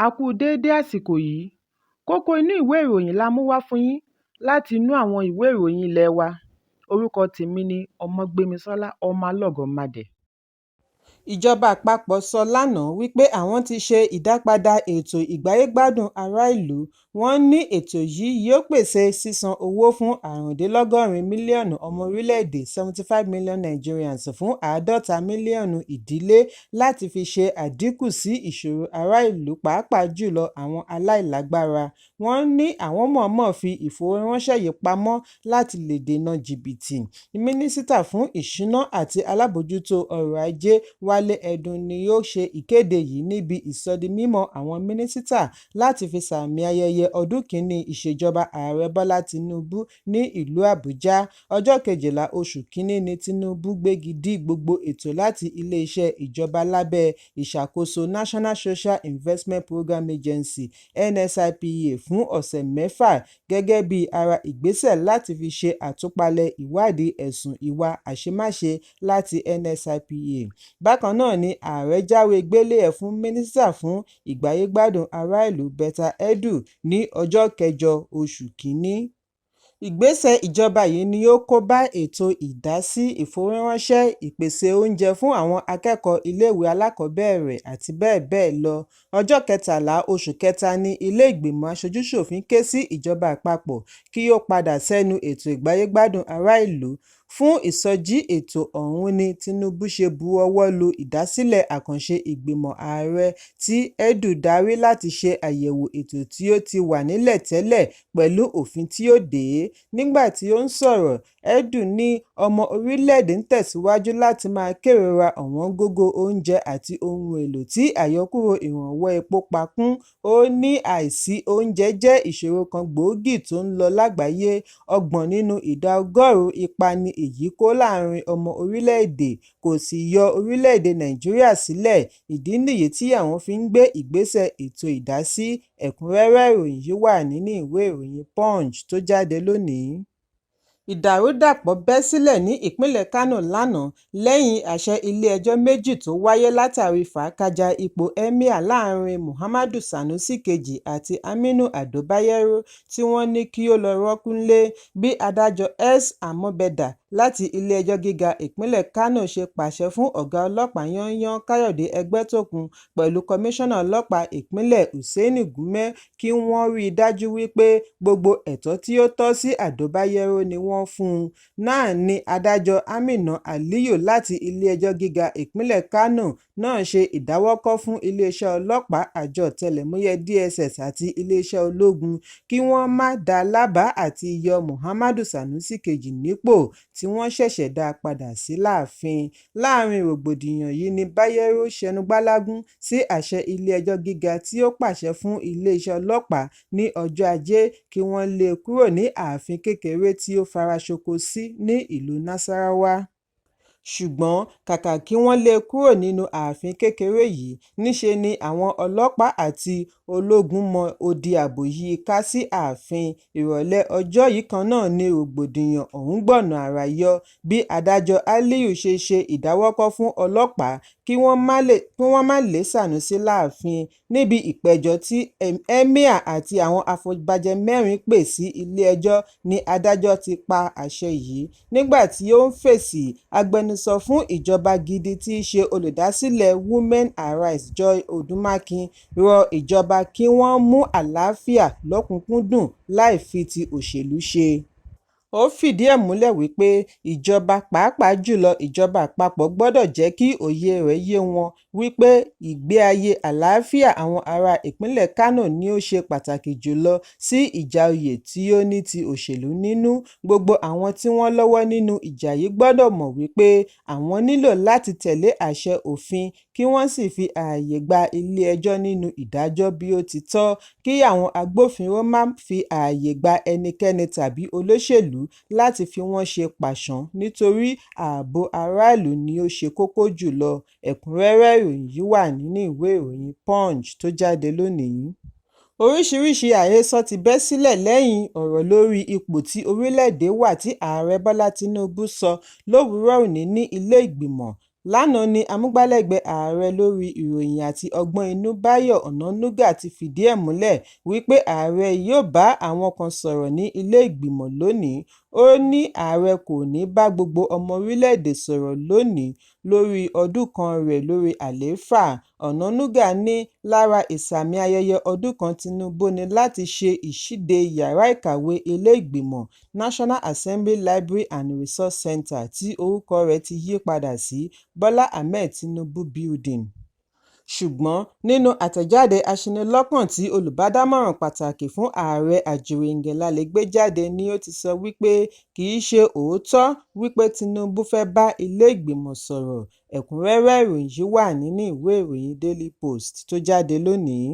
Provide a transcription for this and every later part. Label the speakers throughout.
Speaker 1: A kú déédé àsìkò yìí. Kókó inú ìwé ìròyìn la mú wá fún yín láti inú àwọn ìwé ìròyìn ilé wa. Orúkọ tèmi ni Ọmọgbémisọ́lá Ọmọlọ́gọ̀mádẹ. Ìjọba àpapọ̀ sọ lánàá wípé àwọn ti ṣe ìdápadà ètò ìgbáyégbádùn ará ìlú. Wọ́n ní ètò yìí yóò pèsè sísan owó fún 85 mílíọ̀nù ọmọ orílẹ̀-èdè (75 million Nigerians) fún 50 mílíọ̀nù ìdílé láti fi ṣe àdínkù sí ìṣòro ará ìlú pàápàá jùlọ àwọn aláìlágbára. Wọ́n ní àwọn mọ̀ọ́mọ̀ fi ìfowóránṣẹ́ yìí pamọ́ láti lè dènà jìbìtì. Mínísítà fún Ìṣúná àti Alábòójútó Ọrọ̀ Ajé Wálé Ẹdùn ni ó ṣe ìkéde yìí níbi ìsọdimímọ̀ àwọn mínísítà láti fi sààmì ayẹyẹ ọdún kìíní ìṣèjọba Ààrẹ Bọ́lá Tinubu ní ìlú Àbújá. Ọjọ́ 12 oṣù kìíní ní Tinubu gbégi dí gbogbo ètò láti iléeṣẹ́ ìjọba lábẹ́ ìṣàkóso National Social Investment Programme Agency (NSIPA) fún ọ̀sẹ̀ mẹ́fà gẹ́gẹ́ bí ara ìgbésẹ̀ láti fi ṣe àtúpalẹ̀ ìwádìí ẹ̀sùn ìwà àṣemáṣe láti NSIPA. Bákan náà ni Ààrẹ jáwé gbélé-e fún Mínísítà fún Ìgbáyé-gbádùn Ará Ìlú Betta Edu ní ọjọ́ 8 oṣù kìíní. Ìgbésẹ̀ ìjọba yìí ni ó kó bá ètò ìdásí ìfowóránṣẹ́, ìpèsè oúnjẹ fún àwọn akẹ́kọ̀ọ́ iléèwé alákọ̀ọ́bẹ̀rẹ̀ àti bẹ́ẹ̀ bẹ́ẹ̀ lọ. Ọjọ́ 13 oṣù kẹta ní ilé ìgbìmọ̀ aṣojú-ṣòfin ké sí ìjọba àpapọ̀ kí ó padà sẹ́nu ètò ìgbáyé-gbádùn ará ìlú. Fún ìsọjí ètò ọ̀hún ní Tinubu ṣe bu ọwọ́ lu ìdásílẹ̀ àkànṣe ìgbìmọ̀ ààrẹ tí Edu darí láti ṣe àyẹ̀wò ètò tí ó ti wà nílẹ̀ tẹ́lẹ̀ pẹ̀lú òfin tí ó dè é. Nígbà tí ó ń sọ̀rọ̀, Edu ní ọmọ orílẹ̀-èdè ń tẹ̀síwájú láti máa kérora ọ̀wọ́ngógó oúnjẹ àti ohun èlò tí àyọkúrò ìrànwọ́ epo pa kún. Ó ní àìsí oúnjẹ jẹ́ ìṣòro kan gbòógì tó ń lọ lágbàáyé, 30 nínú ìdá ọgọ́rùn-ún ipa ni èyí kó láàárín ọmọ orílẹ̀-èdè, kò sì yọ orílẹ̀-èdè Nàìjíríà sílẹ̀, ìdí nìyí tí àwọn fi ń gbé ìgbésẹ̀ ètò ìdásí. Ẹ̀kúnrẹ́rẹ́ ìròyìn yìí wà nínú ìwé ìròyìn Punch tó jáde lónìí. Ìdàrúdàpọ̀ bẹ́ sílẹ̀ ní ìpínlẹ̀ Kánò lánàá lẹ́yìn àṣẹ ilé-ẹjọ́ méjì tó wáyé látàrí fàákájàá ipò Emir láàrin Muhammadu Sanusi II àti Aminu Ado Bayero tí wọ́n ní kí ó lọ rọ́ọ̀kùn nílẹ̀. Bí Adájọ́ S. Amobeda láti Ilé-ẹjọ́ Gíga Ìpínlẹ̀ Kánò ṣe pàṣẹ fún ọ̀gá ọlọ́pàá yányán Káyọ̀dé Ẹgbẹ́tókun pẹ̀lú Kọmíṣánná Ọlọ́pàá Ìpínlẹ̀ Hussaini Gumel kí wọ́n rí dájú wípé gbogbo ẹ̀tọ́ tí ó tọ́ sí Ado Bayero ni wọ́n fún un. Náà ni Adájọ́ Amina Aliyu láti Ilé-ẹjọ́ Gíga Ìpínlẹ̀ Kánò náà ṣe ìdáwọ́kọ̀ fún iléeṣẹ́ ọlọ́pàá, àjọ ọ̀tẹlẹ̀múyẹ́ DSS àti iléeṣẹ́ ológun kí wọ́n má dá lábàá àti yọ Muhammadu Sanusi II nípò tí wọ́n ṣẹ̀ṣẹ̀ dá padà sí láàfin. Láàrin rògbòdìyàn yìí ní Bayero ṣẹnugbálágún sí àṣẹ ilé-ẹjọ́ gíga tí ó pàṣẹ fún iléeṣẹ́ ọlọ́pàá ní ọjọ́ Ajé kí wọ́n lé e kúrò ní ààfin kékeré tí ó faraṣoko sí ní ìlú Nasarawa. Ṣùgbọ́n kàkà kí wọ́n lé e kúrò nínú ààfin kékeré yìí, níṣe ni àwọn ọlọ́pàá àti ológun mọ odi ààbò yí i ká sí ààfin. Ìrọ̀lẹ́ ọjọ́ yìí kan náà ni rògbòdìyàn ọ̀hún gbọ̀nà àrà yọ bí Adájọ́ Aliyu ṣe ṣe ìdáwọ́kọ̀ fún ọlọ́pàá kí wọ́n má lé Sanusi láàfin. Níbi ìpẹ̀jọ́ tí Emir àti àwọn afọbajẹ mẹ́rin pè sí ilé-ẹjọ́ ní adájọ́ ti pa àṣẹ yìí. Nígbà tí ó ń fèsì, agbẹnusọ fún ìjọba gidi tí í ṣe olùdásílẹ̀ Women Arise Joy Odumakin rọ ìjọba kí wọ́n mú àlàáfíà lọ́kùn-ún-kúndùn láì fi ti òṣèlú ṣe. Ó fìdí ẹ̀ múlẹ̀ wípé ìjọba pàápàá jùlọ ìjọba àpapọ̀ gbọdọ̀ jẹ́ kí òye rẹ̀ yé wọn wípé ìgbé ayé àlàáfíà àwọn ará ìpínlẹ̀ Kánò ni ó ṣe pàtàkì jùlọ sí ìjà oyè tí ó ní ti òṣèlú nínú. Gbogbo àwọn tí wọ́n lọ́wọ́ nínú ìjà yìí gbọdọ̀ mọ̀ wípé àwọn nílò láti tẹ̀lé àṣẹ òfin kí wọ́n sì fi ààyè gba ilé-ẹjọ́ nínú ìdájọ́ bí ó ti tọ́, kí àwọn agbófinró má fi ààyè gba ẹnikẹ́ni tàbí olóṣèlú láti fi wọ́n ṣe pàṣán nítorí ààbò aráàlú ni ó ṣe kókó jùlọ. Ẹ̀kúnrẹ́rẹ́ ìròyìn yìí wà nínú ìwé ìròyìn Punch tó jáde lónìí. Oríṣiríṣi àhesọ ti bẹ́ sílẹ̀ lẹ́yìn ọ̀rọ̀ lórí ipò tí orílẹ̀-èdè wà tí Ààrẹ Bọ́lá Tinubu sọ lówùúrọ̀ òní ní ilé ìgbìmọ̀. Lánàá ní amúgbálẹ́gbẹ̀ẹ́ ààrẹ lórí ìròyìn àti ọgbọ́n inú Báyọ̀ Ọ̀nànúgà ti fìdí ẹ̀ múlẹ̀ wípé ààrẹ yóò bá àwọn kan sọ̀rọ̀ ní ilé ìgbìmọ̀ lónìí. Ó ní ààrẹ kò ní bá gbogbo ọmọ orílẹ̀-èdè sọ̀rọ̀ lónìí lórí ọdún kan rẹ̀ lórí àlééfà. Ọ̀nànúgà ní lára ìsààmì ayẹyẹ ọdún kan Tinubu ní láti ṣe ìṣíde yàrá ìkàwé ilé ìgbìmọ̀ National Assembly Library and Resource Centre tí orúkọ rẹ̀ ti yí padà sí Bola Ahmed Tinubu Building. Ṣùgbọ́n nínú àtẹ̀jáde aṣinilọ́kàn tí olùbádámọ̀ràn pàtàkì fún ààrẹ Ajuri Ngelale gbé jáde ni ó ti sọ wípé kì í ṣe òótọ́ wípé Tinubu fẹ́ bá ilé ìgbìmọ̀ sọ̀rọ̀. Ẹ̀kúnrẹ́rẹ́ ìròyìn yìí wà nínú ìwé ìròyìn Daily Post tó jáde lónìí.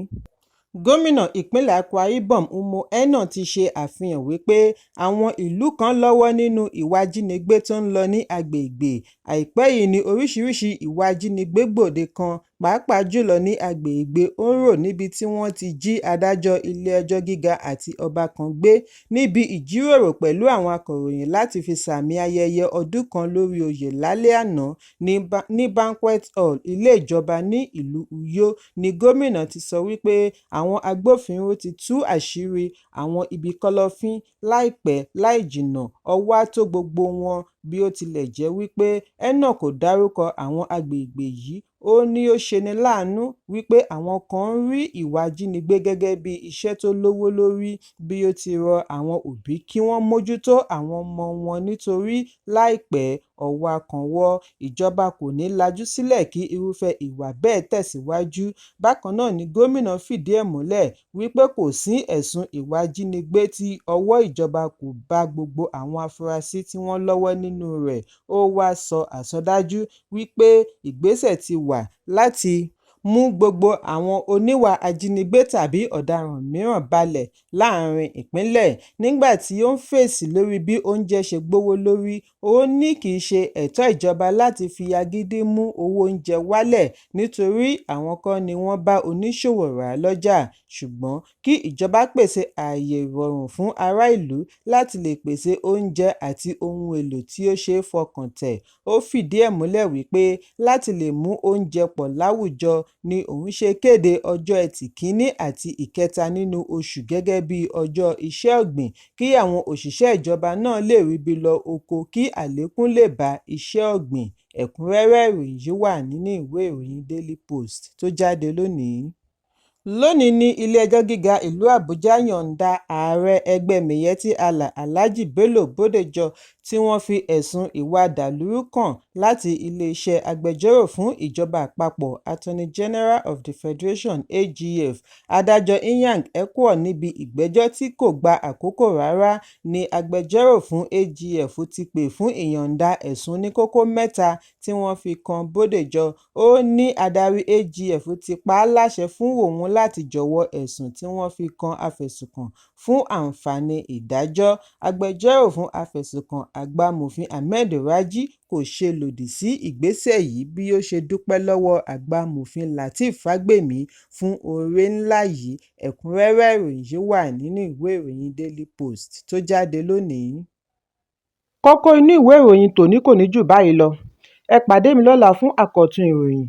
Speaker 1: Gómìnà ìpínlẹ̀ Akwa Ibom Umo Eno ti ṣe àfihàn wípé àwọn ìlú kan lọ́wọ́ nínú ìwà ìjínigbé tó ń lọ ní agbègbè. Àìpẹ́ yìí ní oríṣiríṣi ìwà ìjínigbé gbòde kan, pàápàá jùlọ ní agbègbè Oron níbi tí wọ́n ti jí adájọ́ ilé-ẹjọ́ gíga àti ọba kan gbé. Níbi ìjíròrò pẹ̀lú àwọn akọ̀ròyìn láti fi sààmì ayẹyẹ ọdún kan lórí oyè lálẹ́ àná ní Banquet Hall ilé ìjọba ní ìlú Uyo ní gómìnà ti sọ wípé àwọn agbófinró ti tú àṣírí àwọn ibi kọ́lọ́fín láìpẹ́ láì jìnnà ọwọ́ á tó gbogbo wọn. Bí ó tilẹ̀ jẹ́ wípé Eno kò dárúkọ àwọn agbègbè yìí, ó ní ó ṣeni láàánú wípé àwọn kan ń rí ìwà ìjínigbé gẹ́gẹ́ bí iṣẹ́ tó lówó lórí bí ó ti rọ àwọn òbí kí wọ́n mójútó àwọn ọmọ wọn nítorí láìpẹ́ ọwọ́ á kanwọ́, ìjọba kò ní lajú sílẹ̀ kí irúfẹ́ ìwà bẹ́ẹ̀ tẹ̀síwájú. Bákan náà ni gómìnà fìdí ẹ̀ múlẹ̀ wípé kò sí ẹ̀sùn ìwà ìjínigbé tí ọwọ́ ìjọba kò bá gbogbo àwọn afurasí tí wọ́n lọ́wọ́ nínú rẹ̀. Ó wáá sọ àsọdájú wípé ìgbésẹ̀ ti wà láti mú gbogbo àwọn oníwà ajínigbé tàbí ọ̀daràn mìíràn balẹ̀ láàrin ìpínlẹ̀. Nígbà tí ó ń fèsì lórí bí oúnjẹ ṣe gbówó lórí, ó ní kì í ṣe ẹ̀tọ́ ìjọba láti fi agídí mú owó oúnjẹ wálẹ̀ nítorí àwọn kọ́ ni wọ́n bá oníṣòwò rà á lọ́jà, ṣùgbọ́n kí ìjọba pèsè ààyè ìrọ̀rùn fún ará ìlú láti lè pèsè oúnjẹ àti ohun èlò tí ó ṣeé fọkàn tẹ̀. Ó fìdí ẹ̀ múlẹ̀ wípé láti lè mú oúnjẹ pọ̀ láwùjọ ni òun ṣe kéde ọjọ́ Ẹtì Kínní àti Ìkẹta nínú oṣù gẹ́gẹ́ bí ọjọ́ iṣẹ́ ọ̀gbìn kí àwọn òṣìṣẹ́ ìjọba náà lè ríbi lọ oko kí àlékún lè bá iṣẹ́ ọ̀gbìn. Ẹ̀kúnrẹ́rẹ́ ìròyìn yìí wà nínú ìwé ìròyìn Daily Post tó jáde lónìí. Lónìí ní ilé-ẹjọ́ gíga ìlú Àbújá yọ̀ǹda ààrẹ ẹgbẹ́ Miyetti Allah Alhaji Bello Bódéjọ tí wọ́n fi ẹ̀sùn ìwà ọ̀dàlúrú kàn láti iléeṣẹ́ agbẹjọ́rò fún ìjọba àpapọ̀ Attorney General of the Federation AGF, Adájọ́ Inyang Ekwo. Níbi ìgbẹ́jọ́ tí kò gba àkókò rárá ní agbẹjọ́rò fún AGF ti pè fún ìyọ̀ǹda ẹ̀sùn oníkókó mẹ́ta tí wọ́n fi kan Bódéjọ. Ó ní adarí AGF ti pa á láṣẹ fún òun láti jọ̀wọ́ ẹ̀sùn tí wọ́n fi kan afẹ̀sùnkàn fún àǹfààní ìdájọ́. Agbẹjọ́rò fún afẹ̀sùnkàn, àgbà amòfin Ahmed Raji kò ṣe lòdì sí ìgbésẹ̀ yìí bí ó ṣe dúpẹ́ lọ́wọ́ àgbà amòfin Lateef Fagbemi fún oore ńlá yìí. Ẹ̀kúnrẹ́rẹ́ ìròyìn yìí wà nínú ìwé ìròyìn Daily Post tó jáde lónìí. Kókó inú ìwé ìròyìn tòní kò ní jù báyìí lọ. Ẹ pàdé mi lọ́la fún àkọ́tún ìròyìn.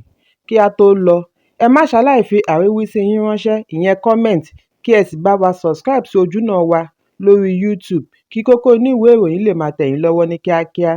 Speaker 1: Kí á tó lọ, ẹ má ṣaláì fi àríwísí yín ránṣẹ́, ìyẹn comment, kí ẹ sì bá wa subscribe sí ojúnà wa lórí YouTube kí kókó inú ìwé ìròyìn lè máa tẹ̀ yín lọ́wọ́ ní kíákíá.